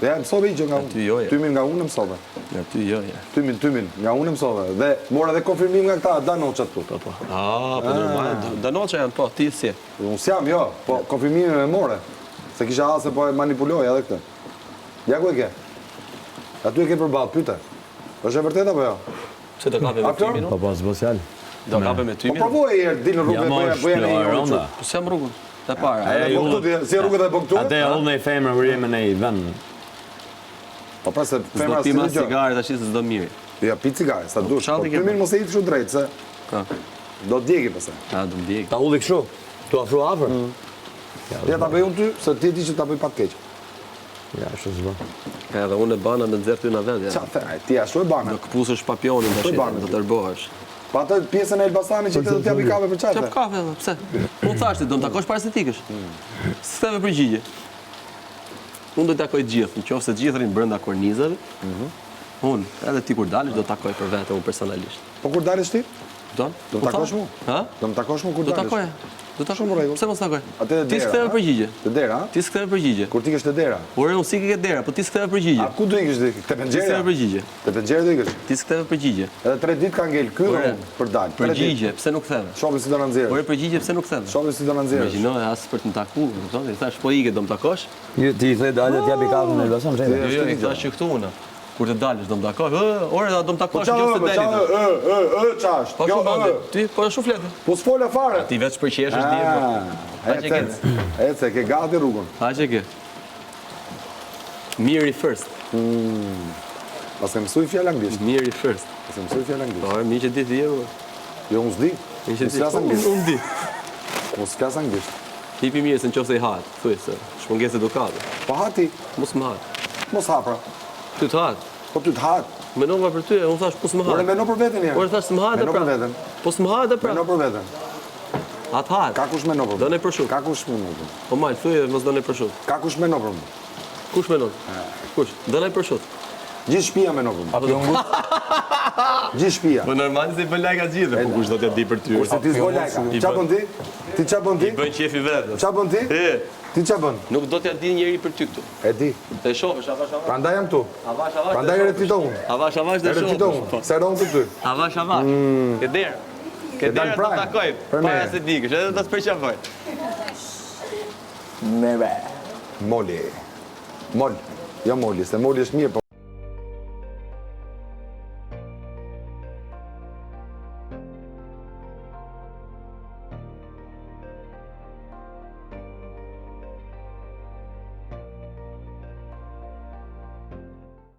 Dhe ja, mësove i gjë nga unë. Ty jo, ja. Tymin nga unë mësove. Nga ty jo, ja. Tymin, tymin, nga unë mësove. Dhe mora dhe konfirmim nga këta Danoçat këtu. Po, po. Ah, po normal. Danoça janë, po, ti si. Unë s'jam, jo, po konfirmimin e more. Se kisha hall se po e manipuloj edhe këtë. Ja ku e ke? Aty e ke përballë, pyete. Është e vërtetë apo jo? Pse do kape me tymin? Po, po, s'bo fjalë. Do kape me tymin? Po provoje një herë, dil në rrugë dhe bëja bëja në një orë. Po s'jam rrugën. E para. E po këtu si rrugët e bën këtu? Atë e unë në femër kur jemi në një vend. Po pra se femra si do cigare tash se s'do mirë. Ja pi cigare, sa dush. Po tymin mos e hidh kështu drejt se. Po. Do djegi pastaj. A do djegi. Ta hudhi kështu. Tu afru afër. Mm. Ja ta bëj unë ty, se ti e di që ta bëj pa të keq. Ja, ashtu s'bë. Edhe unë e bana me nxjerr ty në vend, ja. Ça the, ti ashtu e bana. Do këpusësh papionin tash, do tërbohesh. Po atë pjesën e Elbasanit që të do t'japi kafe për çfarë? T'jap kafe, edhe, pse? Unë thash ti, do më takosh para se t'ikësh. Mm. S'ktheve përgjigje. Unë do të takoj të gjithë, në qoftë se të gjithë rrinë brenda kornizave. Mm -hmm. Unë, edhe ti kur dalësh do të takoj për vete unë personalisht. Po kur dalësh ti? Do? Do të takosh mu? Ha? Do më takosh mu kur dalësh? Do takoj. Do takoj. Shumë rregull. Pse mos takoj? Atë Ti s'ktheve përgjigje. Te dera? Ti s'ktheve përgjigje. Kur ti ikësh te dera? Ore, unë s'iki ke dera, po ti s'ktheve përgjigje. A ku do ikësh ti? Te penxherja? Ti s'ktheve përgjigje. Te penxherja do ikësh? Ti s'ktheve përgjigje. Edhe 3 ditë ka ngel ky dhe unë për dal. Përgjigje, pse nuk ktheve? Shohim si do na nxjerrësh. Ore, përgjigje, pse nuk ktheve? Shohim si do na nxjerrësh. Imagjino as për të më taku, kupton? I thash po ike, do më takosh? Ju ti i the dalë të japi kafe në Elbasan, jo, jo, i thash që këtu unë. Kur të dalësh do më takosh, ë, ore, do më takosh po nëse del. Po ë, ë, ë, ça është? Po kjo ë. Ti po ashtu flet. Po s'fola fare. Ti veç përqeshesh di. Po. Ece, ece, ke gati rrugën. Ha që ke. Miri first. Mm. Pas ke mësuar fjalë anglisht. Miri first. Pas ke mësuar fjalë anglisht. Po, mirë që di ti je. Jo, unë s'di. Mirë që di. Unë anglisht. Unë di. Unë s'flas anglisht. Hipi mirë se në qoftë se i hahet, thuj se, është mungesë edukate. Po ha ti. Mos më hahet. Mos ha pra. Ty të hahet. Po ty të hahet. Menova për ty, unë thash po s'më hahet. Ore meno për veten një. Ore thash s'më hahet pra. Meno për veten. Po s'më hahet pra. Meno për veten. A të hahet. Ka kush meno për. Do ne përshut. Ka kush meno për. Po mal, thuj mos do ne përshut. Ka kush meno për mua. Kush menon? Kush? Do ne përshut. Gjithë shtëpia meno për mua. Apo do Gjithë shtëpia. Po normal se i bën lajka gjithë, po kush do t'ja di për ty. Kurse ti s'bën lajka. Ça bën ti? Ti ça bën ti? I bën qefi vetë. Ça bën ti? Ti ça bën? Nuk do t'ja di njeri për ty këtu. E di. Të shohësh avash avash. Prandaj jam këtu. Avash avash. Prandaj e retweetoj unë. Avash avash të shohësh. E retweetoj unë. Se ron të ty. Avash avash. Mm. Ke derë. Ke derë do të takoj. Para se t'ikësh, edhe do të përqafoj. Mere. Moli. Mol. Jo moli, se moli është mirë, po.